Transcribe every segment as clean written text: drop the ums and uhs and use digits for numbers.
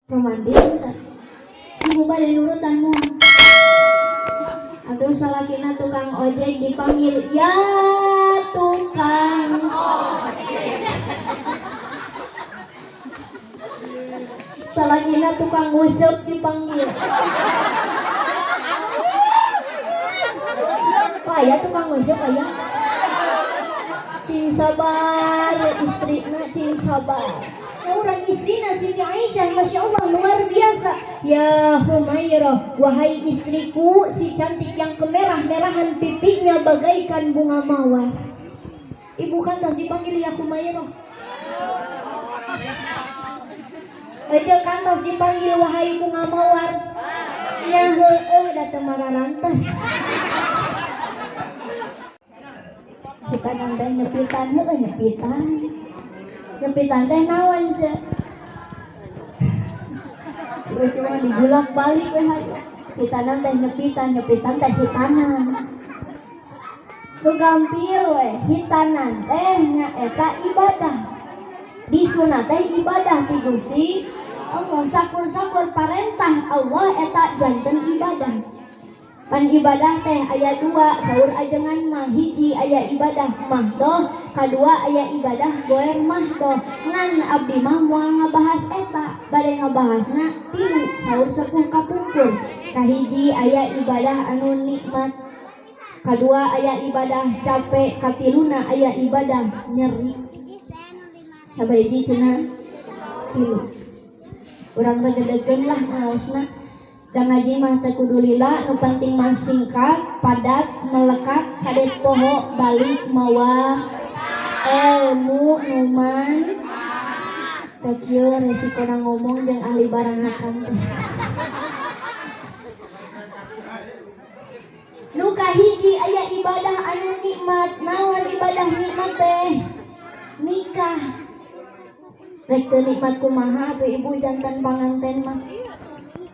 Romantis teu? Ibu bade nurutan moal? Atau salakina tukang ojek dipanggil, ya tukang. Salakina tukang nguseup dipanggil. Kok aya tukang nguseup aya? Cing sabar istrina, cing sabar. Orang istrina Siti Aisyah, Masya Allah luar biasa. Ya Humairah, wahai istriku si cantik yang kemerah-merahan pipinya bagaikan bunga mawar. Ibu kan tak dipanggil ya Humairah. Aja kan tak dipanggil wahai bunga mawar. Ya heueuh da teu mararantes. Hitanan teh nyepitan, heueuh nyepitan. Nyepitan teh naon teh? Cuma digulak balik we hayu. Hitanan teh nyepitan, nyepitan teh hitanan. Nu gampil we hitanan teh nyaeta ibadah. Disunat teh ibadah ti Gusti Allah, sakur-sakur parentah Allah eta janten ibadah. Pan ibadah teh aya dua, saur ajengan mah hiji aya ibadah mahdoh, kadua aya ibadah goer mahdoh. Ngan abdi mah moal ngabahas eta, bade ngabahasna tilu saur sepuh kapungkur. Kahiji aya ibadah anu nikmat, kadua aya ibadah capek, katiluna aya ibadah nyeri. Sabaraha cenah? Tilu. Urang regedegeun lah ngaosna. Da ngaji mah teu kudu lila, nu penting mah singkat, padat, melekat, kade poho balik mawa ilmu numan. Teu kieu resikona ngomong jeung ahli baranakan teh. Nu kahiji aya ibadah anu nikmat, naon ibadah nikmat teh? Nikah. Rek teu nikmat kumaha atuh ibu jantan panganten mah.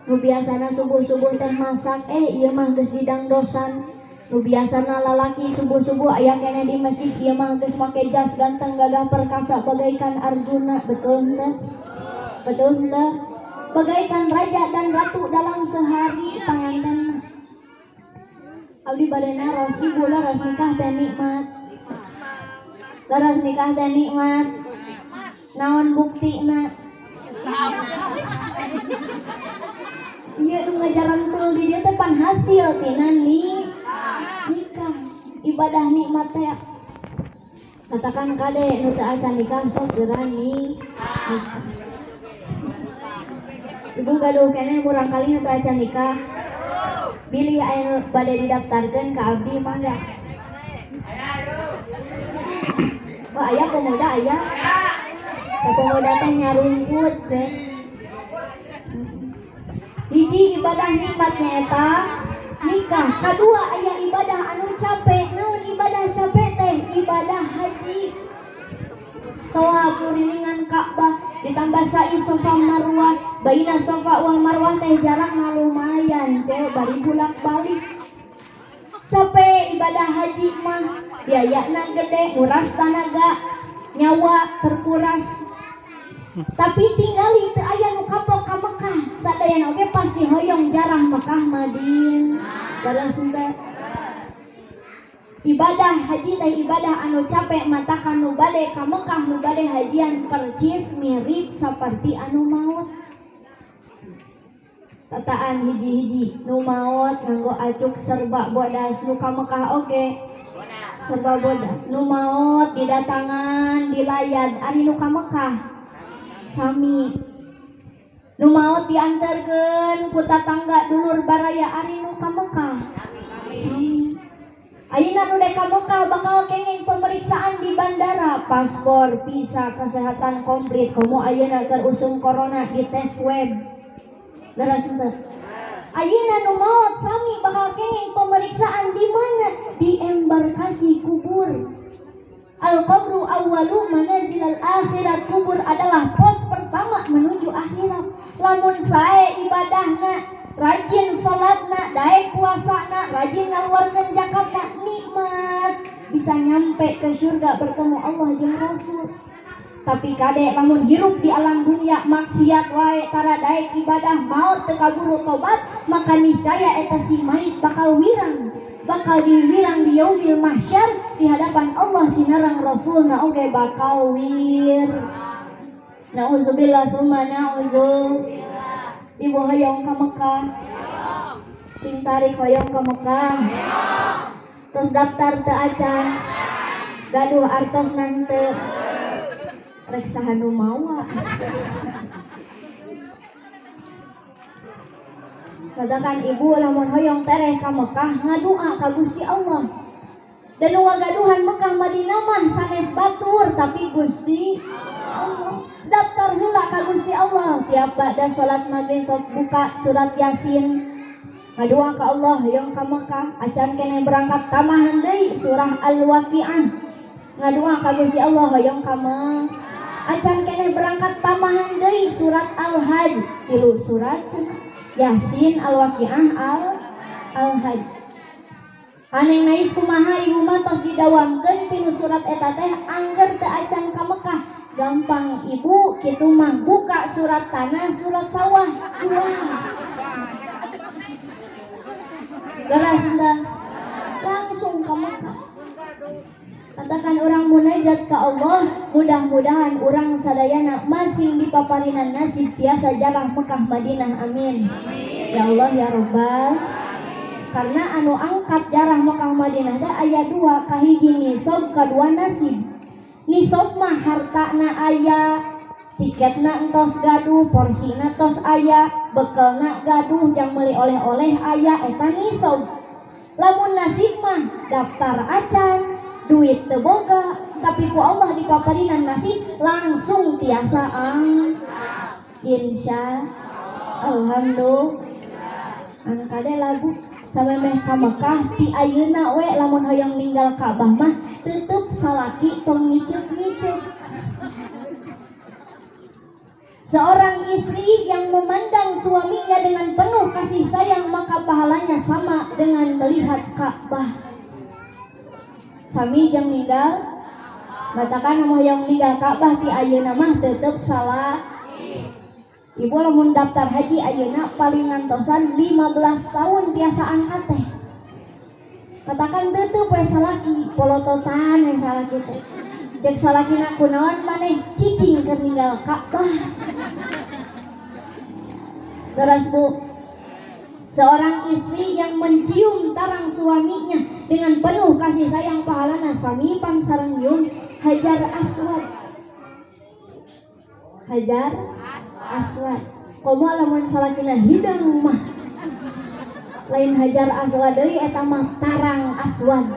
Nu biasana subuh-subuh teh masak, ieu mah geus didangdosan. Nu biasana lalaki subuh-subuh aya keneh di masjid, ieu mah geus make jas ganteng gagah perkasa bagaikan Arjuna, betul henteu? Betul henteu? Bagaikan raja dan ratu dalam sehari panganten mah. Abdi bade naros, ibu laras nikah teh nikmat. Laras nikah teh nikmat. Naon buktina? Iya nu ngajaran tul di dia teh pan hasil tina nikah ibadah nikmat teh. Katakan kade nu teu acan nikah sok geura nikah. Ibu gaduh keneh murang kali nu teu acan nikah. Bilih aya nu bade didaftarkeun ka abdi mangga. Wah aya pemuda aya. Pemuda teh nyarumput teh. Hiji ibadah nikmat nyaeta nikah. Kadua aya ibadah anu capek. Naon ibadah capek teh? Ibadah haji. Tawaf kurilingan Ka'bah ditambah sa'i Safa Marwah. Baina Safa wal Marwah teh jarakna lumayan, cewek bari bolak-balik. Capek ibadah haji mah, biayana gede, nguras tanaga, nyawa terkuras. Tapi tinggali teu aya nu kapok ka Mekah. Sadayana oge pasti hoyong jarah Mekah Madinah. Balas teh. Ibadah haji teh ibadah anu capek, matakan nu bade ka Mekah nu bade hajian percis mirip saperti anu maot. Tataan hiji-hiji nu maot nganggo acuk serba bodas, nu ka Mekah oge serba bodas. Nu maot didatangan dilayad, ari nu ka Mekah sami. Nu maot diantarkeun ku tatangga dulur baraya, ari nu ka Mekah sami. Ayeuna nu dek ka Mekah bakal kenging pemeriksaan di bandara, paspor, visa, kesehatan komplit. Komo ayeuna keur usum corona dites swab. Leres henteu? Ayeuna nu maot sami bakal kenging pemeriksaan di mana? Di embarkasi kubur. Al-qabru awwalu manazil al-akhirat. Kubur adalah pos pertama menuju akhirat. Lamun sae ibadahna, rajin salatna, daek puasana, rajin ngaluarkeun zakatna, nikmat bisa nyampe ke surga bertemu Allah jeung Rasul. Tapi kade, lamun hirup di alam dunia maksiat wae, tara daek ibadah, maut teu kaburu tobat, maka niscaya eta si mayit bakal wirang, bakal diwirang di yaumil mahsyar di hadapan Allah sinareng Rasulna oge bakal wir. Nauzubillah tsumma nauzubillah. Ibu hoyong ka Mekah? Cing tarik, hoyong ka Mekah? Tos daftar teu acan? Gaduh artos teu? Rek saha nu mawa? Katakan ibu, lamun hoyong tereh ka Mekah, ngadua ka Gusti Allah. Dan nu ngagaduhan Mekah Madinah mah sanes batur, tapi Gusti Allah. Daftar heula ka Gusti Allah. Tiap ba'da salat maghrib sok buka surat Yasin, ngadua ka Allah hoyong ka Mekah. Acan keneh berangkat, tambahan deui surah Al-Waqiah, ngadua ka Gusti Allah hoyong ka Mekah. Acan keneh berangkat, tambahan deui surat Al-Hajj. Tilu surat cenah. Yasin, Al-Waqiah, Al-Hajj. Aneh nais kumaha, ibu mah tos didawamkeun tilu surat eta teh angger teu acan ka Mekah. Gampang, ibu, kitu mah buka surat tanah, surat sawah, jual. Leres dah, langsung ke Mekah. Katakan urang munajat ke Allah, mudah-mudahan urang sadayana masing dipaparinan nasib tiasa jarah Mekah Madinah, amin. Ya Allah ya Robbal. Karena anu angkat jarah Mekah Madinah teh aya dua, kahiji nisob, kadua nasib. Nisob mah hartana aya, tiketna entos gaduh, porsina tos aya, bekelna gaduh, jang meuli oleh-oleh aya, eta nisob. Lamun nasib mah daftar acan, duit teu boga, tapi ku Allah dipaparinan nasib langsung tiasa ang. Insya Alhamdulillah. Anu kade lagu samemeh ka Mekah, ti ayeuna we lamun hoyong ninggal Ka'bah mah tetep salaki tong ngiceup-ngiceup. Seorang istri yang memandang suaminya dengan penuh kasih sayang, maka pahalanya sama dengan melihat Ka'bah. Sami jeung ninggal, matakan mau yang ninggal Ka'bah ti ayeuna mah tetep salah. Ibu lamun daftar haji ayeuna paling ngantosan 15 tahun tiasa angkat teh. Katakan tetep we salaki polototan we salaki teh. Cek salakina, "Kunaon maneh cicing keur ninggal Ka'bah?" Terus, Bu, seorang istri yang mencium tarang suaminya dengan penuh kasih sayang, pahalana sami pan sareng nyium Hajar Aswad. Hajar Aswad. Komo lamun salakina hideung mah lain Hajar Aswad deui, eta mah tarang aswad.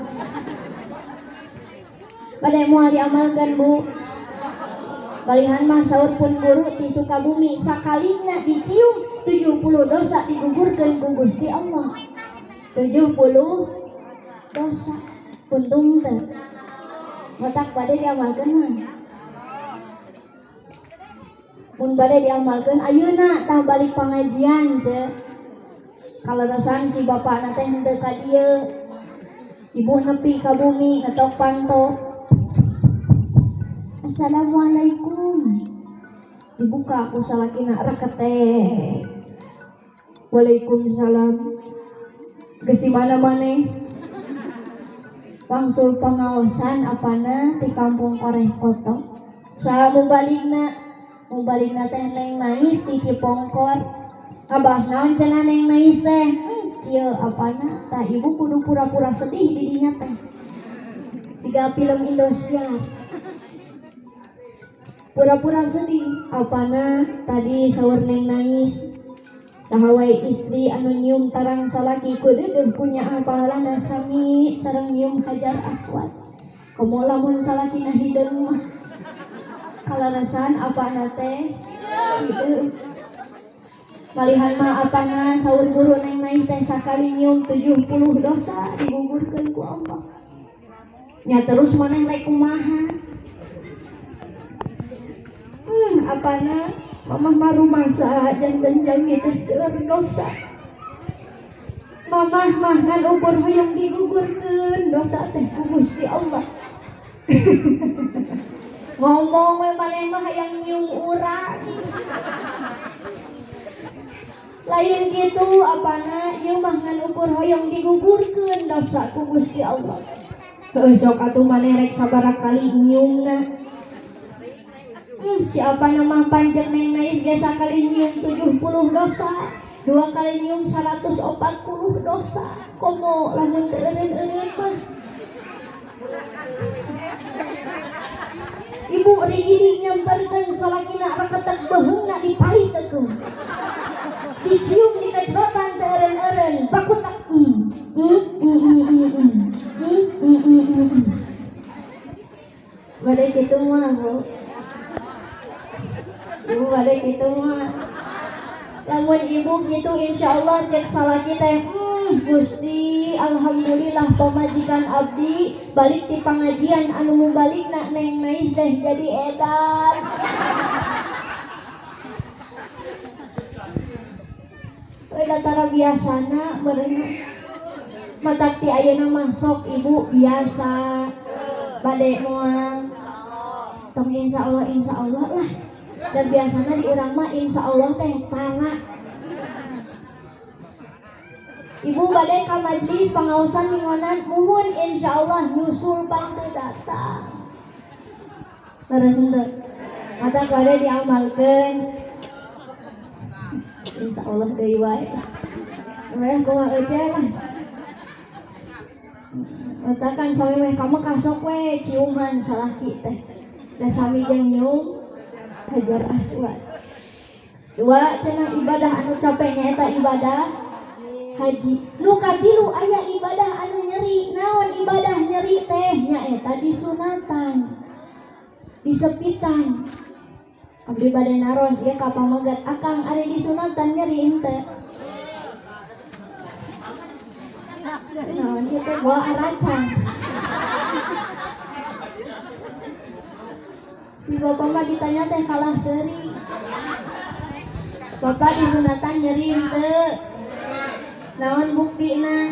Bade moal diamalkeun, Bu? Balihan mah saur pun guru di Sukabumi, sakalina dicium 70 dosa digugurkeun ku Gusti Allah. 70 dosa. Untung teh. Matak bade diamalkeun mah. Mun bade diamalkeun ayeuna tah balik pengajian teh. Kalau si bapak teh henteu ka dieu. Ibu nepi ka bumi, ngetok panto. "Assalamualaikum." Dibuka ku salakina, rekete. "Waalaikumsalam. Geus di mana maneh?" "Wangsul pengaosan apana di kampung Koreh Koto." "Saha mubaligna?" "Mubaligna teh Neng Nais di Cipongkor." "Ngabahas naon cenah Neng Nais teh?" Ieu apana?" Tah, ibu kudu pura-pura sedih di dinya teh. Siga film Indosiar. Pura-pura sedih. "Apana tadi saur Neng Nais, saha wae istri anu nyium tarang salaki kudu punya pahalana sami sareng nyium Hajar Aswad. Komo lamun salakina hideung mah." Kalarasan apana teh hideung. Malihan mah apana saur guru Neng Nais teh sakali nyium 70 dosa digugurkeun ku Allah. Nya terus maneh rek kumaha?" Apana mamah mah rumasa janten jalmi teh seueur dosa. Mamah mah ngan ukur hoyong digugurkeun dosa teh ku Gusti Allah." Ngomong we maneh mah hayang nyium urang. Lain gitu apana ieu mah ngan ukur hoyong digugurkeun dosa ku Gusti Allah. Heuh sok atuh maneh rek sabaraha kali nyiumna. Si apana mah pancet Neng Nais ge sakali nyium 70 dosa, dua kali nyium 140 dosa. Komo lamun teu eureun-eureun mah. Ibu rigidi nyamperkeun salakina reketek beuheungna dipalitekeun. Dicium di kecerotan teu eureun-eureun, bakutak. Bade kitu mah, Bu. Ibu bade kitu mah. Lamun ibu gitu insyaallah cek salaki teh, Gusti alhamdulillah pamajikan abdi balik ti pangajian anu mubalikna Neng Nais teh jadi edan. Datara biasana meureun matak ti ayeuna mah sok ibu biasa bade moal tong insyaallah lah. Dan biasana di urang mah insyaallah teh tanah. Ibu bade ka majlis pangaosan minggonan muhun insyaallah nyusul pang teu datang. Leres henteu? Mata bade diamalkeun. Insyaallah deui wae. Weh kumaha eueuh lah. Mata kan sami weh ka Mekah sok we ciuman salaki teh. Da sami jeung nyium Hajar Aswad. Dua cenah ibadah anu capek nyaeta ibadah haji. Nu katilu aya ibadah anu nyeri. Naon ibadah nyeri teh nyaeta disunatan. Disepitan. Abdi bade naros ge ka pamegat akang ari disunatan nyeri henteu. Naon kitu bawa aracang. Si bapak mah ditanya teh kalah seuri. Bapak disunatan nyeri henteu. Naon buktina?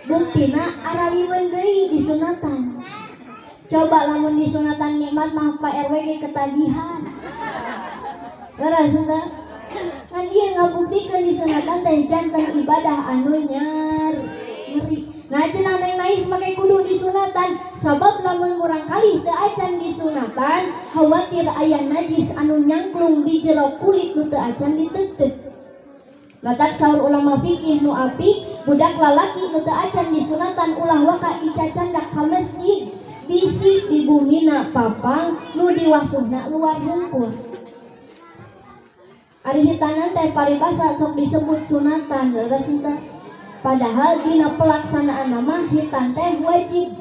Buktina araliweun deui disunatan. Coba lamun disunatan nikmat mah Pak RW ge ketagihan. Leres henteu? Kan ieu ngabuktikeun disunatan teh janten ibadah anu nyeri. Nah cenah Neng Nais make kudu disunatan sabab lamun murang kali teu acan disunatan khawatir aya najis anu nyangklung di jero kulit nu teu acan diteuteup. Matak saur ulama fikih nu apik budak lalaki nu teu acan disunatan ulah waka dicacandak ka masjid bisi di bumina papang nu diwasuhna luar hungkul. Ari hitanan teh paribasa sok disebut sunatan leres henteu? Padahal dina pelaksanaan mah hitan teh wajib.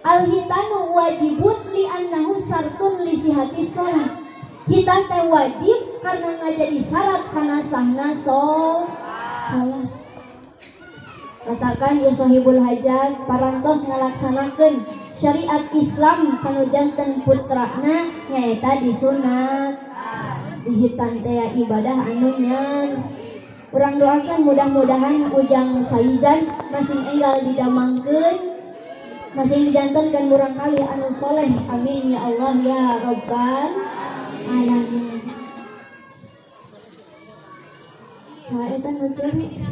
Al hitanu wajibun li annahu sartun li sihati sholat. Hitan teh wajib karena ngajadi syarat kana sahna sholat. Katakan ya sahibul hajat parantos ngalaksanakeun syariat Islam kanu janten putrana nyaeta disunat. Dihitan teh ibadah anu nyan. Urang doakan mudah-mudahan Ujang Faizan masing enggal didamangkeun, masing dijantenkeun murang kali anu soleh. Amin ya Allah ya Rabbal alamin. Nah, eta nu ceuri.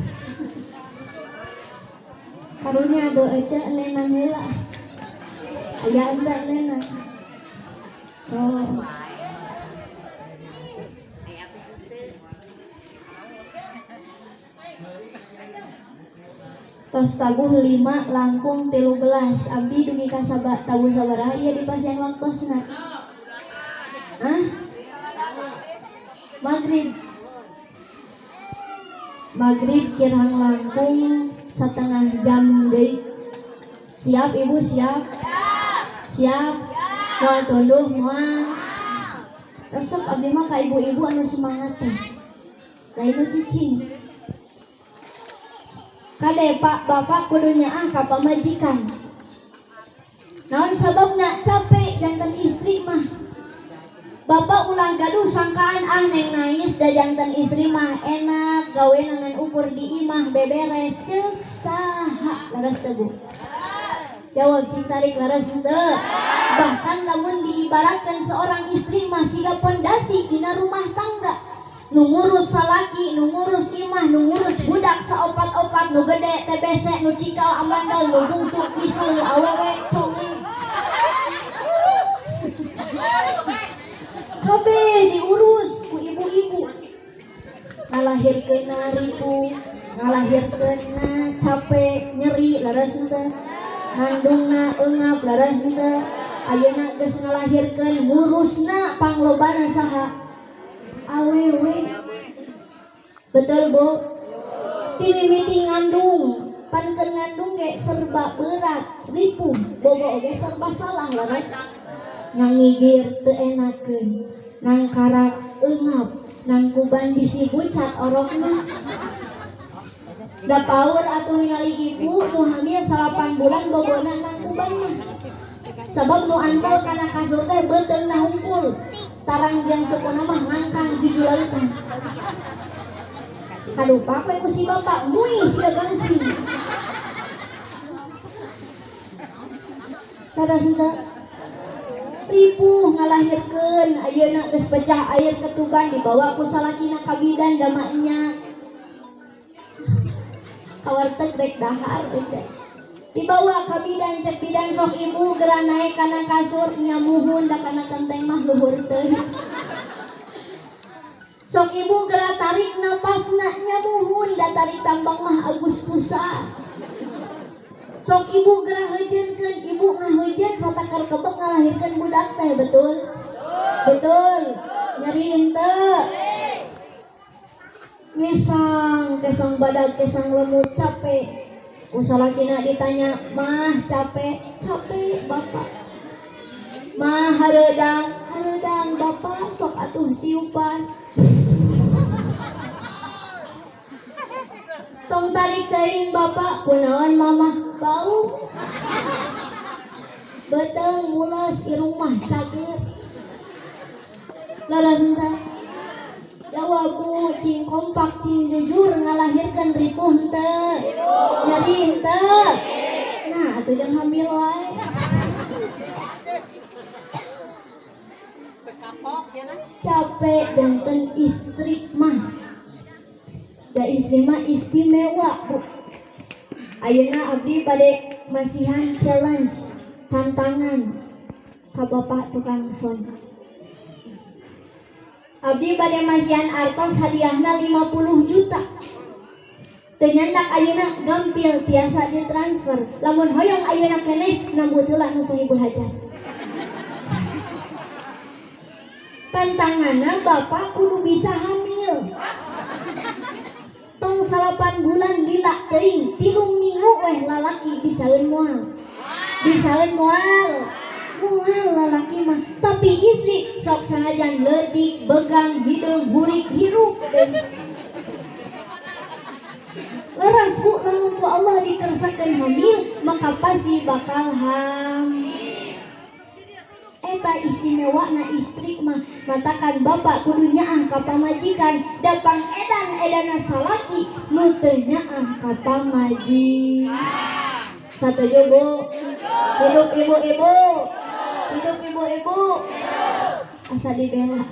Karunya ado aja nenang heula. Aya anda nenang. Oh. Tos tabuh 5 langkung 13 abdi dugi ka tabuh sabaraha ieu di pasien waktosna. Hah? Maghrib. Maghrib kirang langkung setengah jam deui. Siap ibu siap? Siap. Moal tunduh moal. Resep abdi mah ka ibu-ibu anu semangat teh. Lain nu cicing. Kade pak bapak kudu nyaah ka pamajikan. Naon sababna capek janten istri mah. Bapak ulah gaduh sangkaan ah Neng Nais da janten istri mah enak gawe ngan ukur di imah beberes ceuk saha leres teh Bu. Jawab cing tarik, leres henteu? Bahkan lamun diibaratkan seorang istri mah siga pondasi dina rumah tangga, nu ngurus salaki, nu ngurus imah, nu ngurus budak saopat-opat, nu gede TBC, nu cikal amandel, nu bungsu pisau, nu awewe conge. Kabeh diurus ku ibu-ibu. Ngalahirkeunna ripuh, ngalahirkeunna capek, nyeri, leres henteu? Ngandungna eungap, leres henteu? Ayeuna geus ngalahirkeun, ngurusna panglobana saha? Awewe. Betul, Bu? Ti mimiti ngandung, pan keur ngandung ge serba berat, ripuh, bogo oge serba salah, leres? Ngangigir teu enakeun, nangkarak eungap, nangkuban bisi bucat orokna. Da paur atuh ningali ibu nu hamil 9 bulan bogona nangkuban mah. Sabab nu antel kana kasur teh beuteungna hungkul. Tarang jeung sukuna mah ngangkang jujuleutan. Kadupak we ku si bapak, mui sia gangsing. Kada henteu? Ripuh ngalahirkeun, ayeuna geus pecah air ketuban dibawa ku salakina ka bidan da maknya. Kawarteg rek dahar teh. Dibawa ka bidan, cek bidan sok ibu geura naek kana kasur, nyamuhun da kana kenteng mah luhur teuing. Sok ibu geura tarik napasna, nyamuhun da tarik tambang mah Agustusan. Sok ibu geura heujeunkeun, ibu ngaheujeun satakar kebek ngalahirkeun budak teh, betul? Betul. Nyeri henteu? Ngesang, kesang badag, kesang lemut, capek. Ku salakina ditanya, mah capek, capek bapak. Mah hareudang, hareudang bapak, sok atuh tiupan. Tong tarik teuing bapak, kunaon mamah bau. Beuteung mules irung mah cager. Leres henteu? Jawab Bu, cing kompak cing jujur ngalahirkeun ripuh henteu? Nyeri henteu? Nah, atuh jeung hamil wae. Capek janten istri mah. Da istri mah istimewa, Bu. Ayeuna abdi bade masihan challenge, tantangan ka bapak tukang son. Abdi bade masihan artos hadiahna 50 juta. Teu nyandak ayeuna gampil tiasa ditransfer. Lamun hoyong ayeuna keneh nambut heula nu sohibul hajat. Tantanganna bapak kudu bisa hamil. Tong 9 bulan lila teuing, 3 minggu weh lalaki bisaeun moal. Bisaeun moal. Moal lalaki mah, tapi istri sok sanajan leutik, begang, hideung, hurik, hirup. Leres Bu, lamun ku Allah dikersakeun hamil, maka pasti bakal hamil. Eta istimewana istri mah, matakan bapak kudu nyaah ka pamajikan, da pangedan-edana salaki nu teu nyaah ka pamajikan. Satuju Bu? Hidup ibu-ibu. Hidup ibu-ibu. Asa dibela.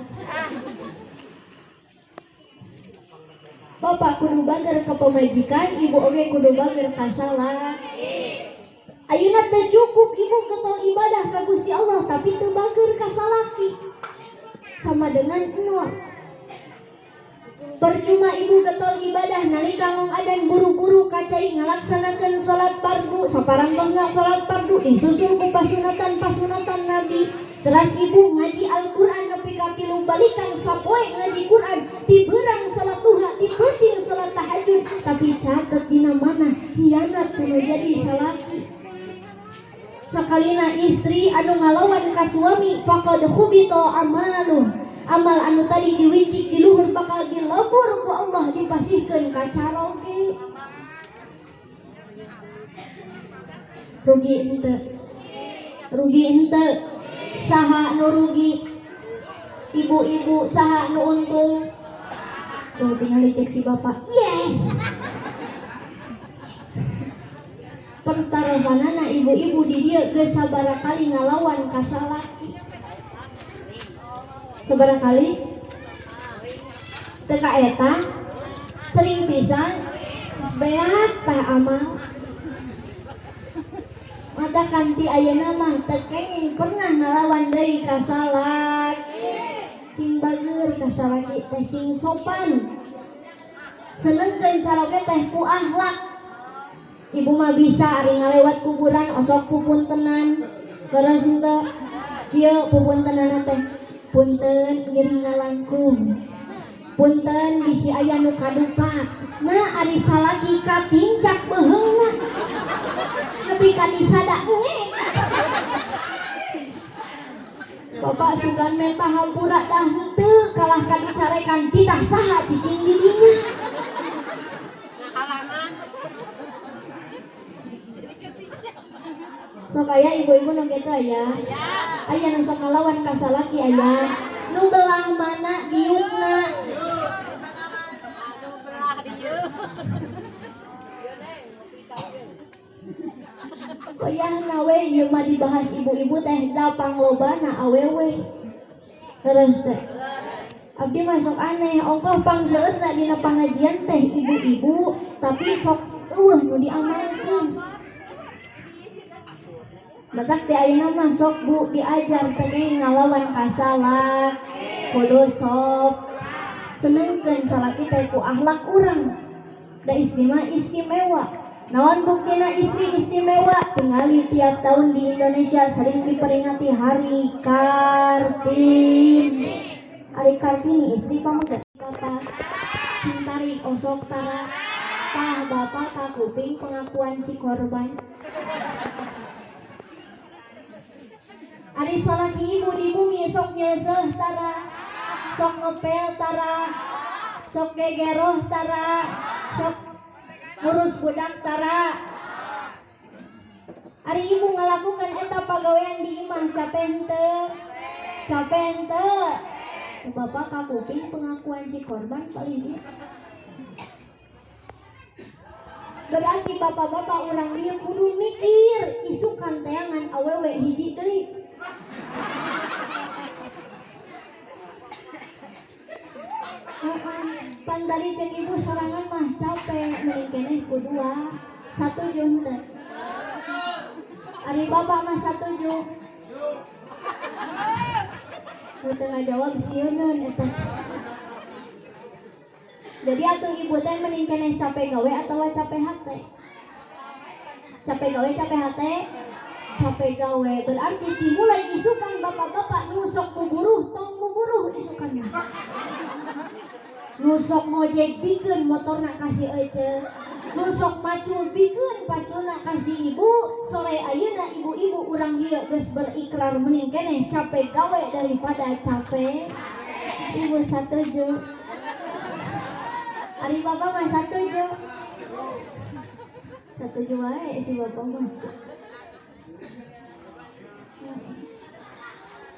Bapak kudu bager ka pamajikan, ibu oge kudu bager ka salaki. Ayeuna teu cukup ibu getol ibadah ka Gusti Allah tapi teu bager ka salaki. Sama dengan nol. Percuma ibu getol ibadah nalika ngong adan buru-buru kacai ngalaksanakeun salat fardu, saparantosna salat fardu disusul ku pasunatan-pasunatan Nabi. Teras ibu ngaji Al-Qur'an nepi ka 3 balikan sapoe ngaji Qur'an, ti beurang salat duha, ti peuting salat tahajud, tapi catet dina mana hianat kudu jadi salaki. Sakalina istri anu ngalawan ka suami faqad khubita amaluh. Amal anu tadi diwicik di luhur bakal dilebur ku Allah dipasihkeun ka caroge. Rugi henteu? Rugi henteu? Saha nu rugi? Ibu-ibu saha nu untung? Tuh tinggal dicek si bapak. Yes. Pertarosanana ibu-ibu di dieu geus sabaraha kali ngalawan ka salaki? Sabaraha kali? Teu ka eta sering pisan beak tah amal. Mata kanti ayeuna mah teu kenging pernah ngalawan deui ka salaki. Cing bageur ka salaki teh, cing sopan. Senengkeun caroge teh ku akhlak. Ibu mah bisa ari ngalewat kuburan osok pupuntenan. Leres henteu? Kieu pupuntenanna teh. Punten ngiring ngalangkung. Punten bisi aya nu kaduka. Nah, ari salaki katincak beuheungna. Nepi ka disada engek. Bapak sugan menta hampura dah henteu kalah ka dicarekan titah saha cicing di dinya. Sok aya ibu-ibu nu kitu aya. Aya nu sok ngalawan ka salaki aya. Nu belah mana diukna. Wayahna we ieu mah dibahas ibu-ibu teh da panglobana awewe. Terus teh. Abdi mah sok aneh, ongkoh pangseueurna dina pangajian teh ibu-ibu, tapi sok eueuh nu diamalkeun. Matak di ayeuna mah sok bu diajar teh ngalawan ka salak, kudu sok senengkeun salaki teh ku akhlak urang. Da istri mah istimewa. Naon buktina istri istimewa? Tingali tiap tahun di Indonesia sering diperingati Hari Kartini. Hari Kartini istri kamu teh bapak cintari osok tara tah bapak kakuping pengakuan si korban. Ari salaki ibu di bumi sok nyeuseuh tara, sok ngepel tara, sok gegeroh tara, sok ngurus budak tara. Ari ibu ngalakukan eta pagawean di imah capek henteu? Capek henteu? Bapak kakuping pengakuan si korban paling dia. Berarti bapak-bapak urang dieu kudu mikir isukan teangan awewe hiji deui. Pan tadi cek ibu sorangan mah capek mending keneh ku dua satuju henteu. Ari bapak mah satuju. Nu teu ngajawab sieuneun eta. Jadi atuh ibu teh mending keneh capek gawe atawa capek hate? Capek gawe capek hate? Capek gawe. Berarti dimulai isukan bapak-bapak nu sok buburuh tong buburuh isukan. Nu sok ngojek bikeun motorna kasih ece. Nu sok macul bikeun paculna kasih ibu. Sore ayeuna ibu-ibu urang dieu geus berikrar mending keneh capek gawe daripada capek. Ibu satuju. Ari bapak mah satuju. Satuju wae si bapak mah.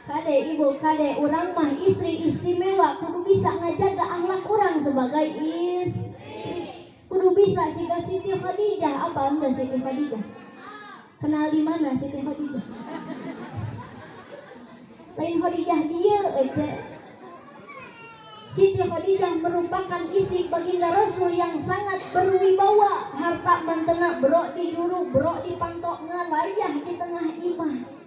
Kade ibu kade urang mah istri istimewa kudu bisa ngajaga akhlak urang sebagai istri. Kudu bisa siga Siti Khadijah. Apa anda Siti Khadijah? Kenal di mana Siti Khadijah? Lain Khadijah dia aja. Siti Khadijah merupakan istri baginda Rasul yang sangat berwibawa. Harta mantena brok di juru, brok di pantok, ngalayah di tengah imah.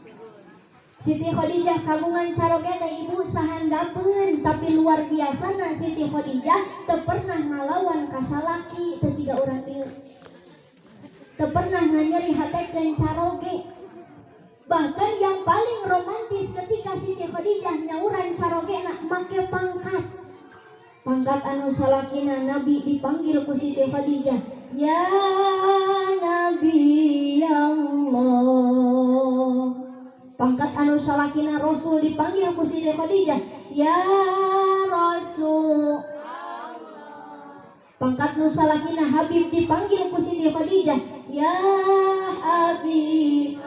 Siti Khadijah kagungan caroge teh ibu sahandapeun, tapi luar biasana Siti Khadijah teu pernah ngalawan ka salaki teu siga urang dieu. Teu pernah nganyeri hatekeun caroge. Bahkan yang paling romantis ketika Siti Khadijah nyauran carogena make pangkat. Pangkat anu salakina Nabi dipanggil ku Siti Khadijah, ya Nabi Allah. Pangkat anu salakina Rasul dipanggil ku Siti Khadijah, ya Rasul. Pangkat nu salakina Habib dipanggil ku Siti Khadijah, ya Habib.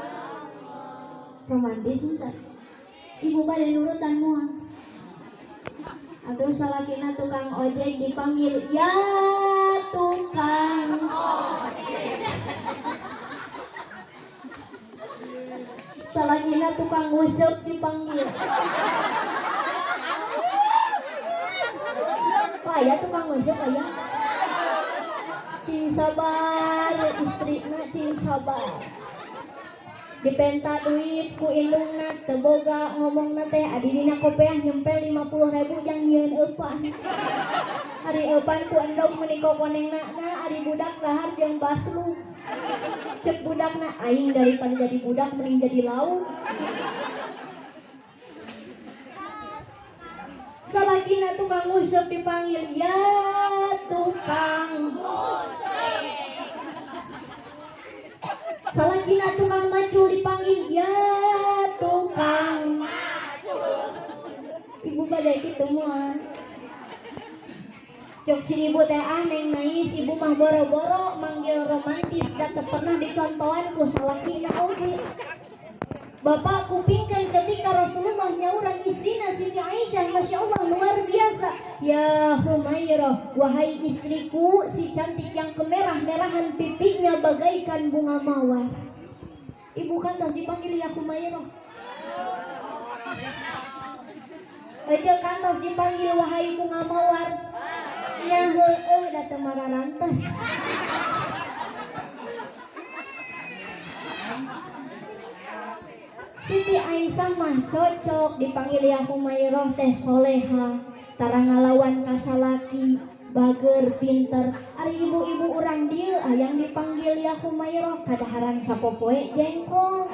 Romantis henteu? Ibu bade nurutan moal. Atau salakina tukang ojek dipanggil, ya tukang ojek. Salakina tukang nguseup dipanggil. Kok aya tukang nguseup aya? Cing sabar istrina, cing sabar. Dipenta duit ku indungna teu boga, ngomongna teh adi dina kopeah nyempel 50.000 jang nyieun eupan. Ari eupan ku endog meuni kokonengna na ari budak dahar jeung baslu. Cek budakna aing daripada jadi budak mending jadi lauk. Salakina tukang nguseup dipanggil, ya tukang nguseup. Salakina tukang macul dipanggil, ya tukang macul. Ibu pada kitu moal. Cok si ibu teh ah neng nais ibu mah boro-boro manggil romantis da teu pernah dicontohan ku salakina oge. Bapak kupingkan ketika Rasulullah nyauran istrina Siti Aisyah, Masya Allah luar biasa. Ya Humairah, wahai istriku si cantik yang kemerah-merahan pipinya bagaikan bunga mawar. Ibu kan tadi dipanggil ya Humairah. Aja kan tos dipanggil wahai bunga mawar. Ya heueuh da teu mararantes. Siti Aisyah mah cocok dipanggil ya Humairah teh soleha, tara ngalawan ka salaki, bager pinter. Ari ibu-ibu urang dieu yang dipanggil ya Humairah kadaharan sapopoe jengkol.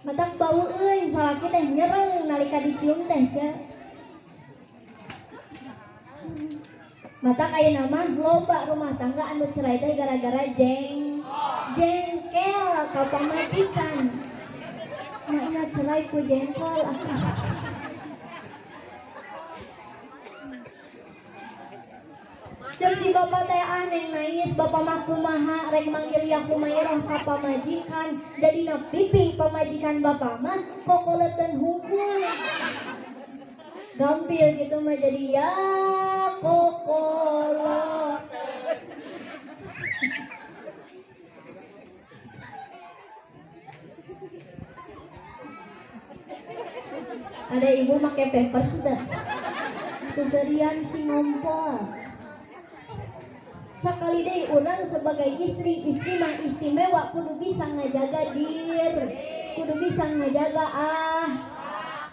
Matak bau euy salaki teh nyereng nalika dicium teh ce. Matak ayeuna mah loba rumah tangga anu cerai teh gara-gara jengkel ka pamajikan. Maknya cerai ku jengkol. Cek si bapak teh ah neng nangis bapak mah kumaha rek manggil ya Humairah ka pamajikan da dina pipi pamajikan bapak mah kokoleuten hungkul. Gampil gitu mah jadi ya kokolot. Ada ibu make pampers dah. Seserian si ngompol. Sakali deui urang sebagai istri, istri mah istimewa kudu bisa ngajaga dir, kudu bisa ngajaga ah.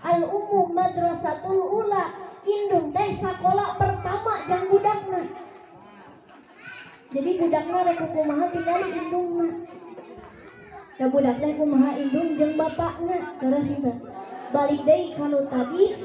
Al ummu madrasatul ula, indung teh sakola pertama jang budakna. Jadi budakna rek kumaha tinggali indungna. Da budak teh kumaha indung jeung bapakna, terus teh. Balik deui kanu tadi.